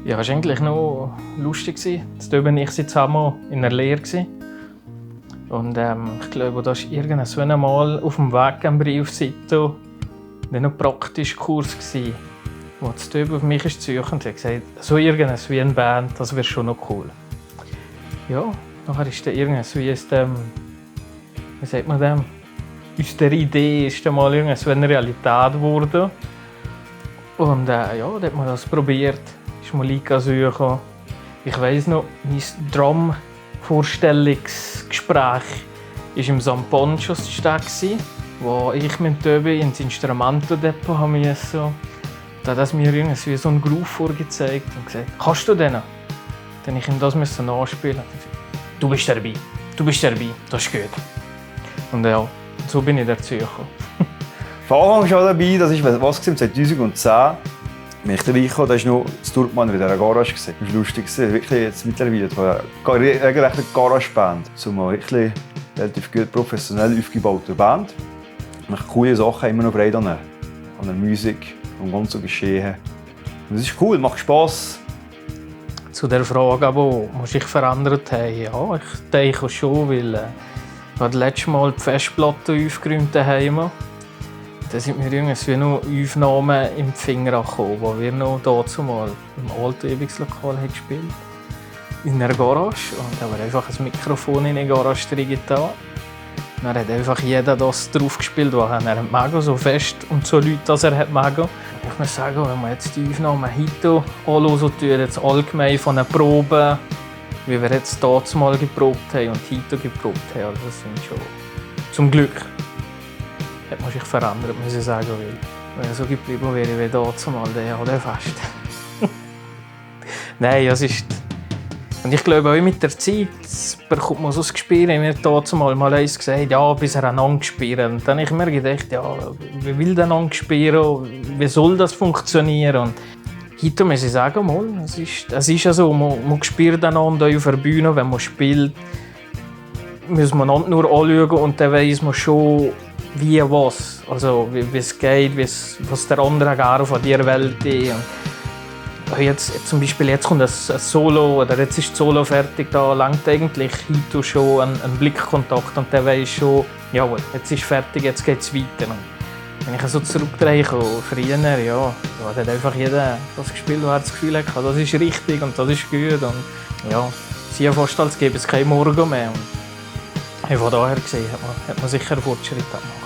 Ja, es war eigentlich noch lustig. Das Töben und ich waren zusammen in der Lehre. Und ich glaube, da war irgendwann mal auf dem Weg am Briefsito ein praktischer Kurs, wo das Töben auf mich zugekommen und hat gesagt, so irgendwas wie eine Band, das wäre schon noch cool. Ja, nachher ist dann irgendwas wie aus dem, wie sagt man dem, aus der Idee ist dann mal irgendwas wie eine Realität geworden. Und ja, da hat man das probiert. Ist Malika suchen. Ich weiss noch, mein Drum-Vorstellungsgespräch war im St. Ponchos Stadt, wo ich mit dem Töbi ins Instrumentendepot haben musste. Da hat er mir irgendwie so einen Groove vorgezeigt und gesagt, kannst du den? Dann ich ihm das nachspielen. Du bist dabei, das ist gut. Und ja, so bin ich dazu gekommen. Von Anfang schon dabei, das war 2010. Bin ich dabei gekommen, da war noch das Turkmann in dieser Garage. Das war lustig, wirklich jetzt mittlerweile eine regelrechte Garageband. So eine wirklich relativ gut professionell aufgebaute Band. Mit coole Sachen immer noch Freude an der Musik, am ganzen Geschehen. Und es ist cool, macht Spass. Zu der Frage, die sich verändert hat, ja, ich denke schon, weil das letzte Mal die Festplatte aufgeräumt haben. Da sind mir irgendwie noch Aufnahmen im Finger gekommen, wo wir noch dazu mal im alten Übungslokal gespielt haben. In einer Garage. Und da war einfach ein Mikrofon in die Garage reingetan. Dann hat einfach jeder das drauf gespielt, was er mag, so fest und so Leute, dass er mag. Ich muss sagen, wenn man jetzt die Aufnahmen heute anschauen, jetzt allgemein von den Proben, wie wir jetzt damals mal geprobt haben und heute geprobt haben, also das sind schon zum Glück. Hat man sich verändert, muss ich sagen, weil wenn er so geblieben wäre wie damals mal, der fest. Nein, es ist... Und ich glaube, auch mit der Zeit bekommt man so ein Gespür. Ich habe mir damals mal eins gesagt, ja, bis er einander gespielt. Und dann habe ich mir gedacht, ja, wie will der einander spielen? Wie soll das funktionieren? Und heute muss ich sagen, mal, es ist ja so, man spielt einander auf der Bühne, wenn man spielt, muss man nicht nur anschauen und dann weiss man schon, wie was. Also wie es geht, was der andere gerne von dieser Welt ist. Jetzt, zum Beispiel, jetzt kommt ein Solo oder jetzt ist das Solo fertig, da langt eigentlich heute schon ein Blickkontakt und der weiss schon, jawohl, jetzt ist fertig, jetzt geht es weiter. Und wenn ich so zurückdenke, früher, ja, da hat einfach jeder das gespielt, wo er das Gefühl hat, das ist richtig und das ist gut. Und ja, sie haben fast als gäbe es keinen Morgen mehr. Und von daher gesehen hat man sicher Fortschritte gemacht.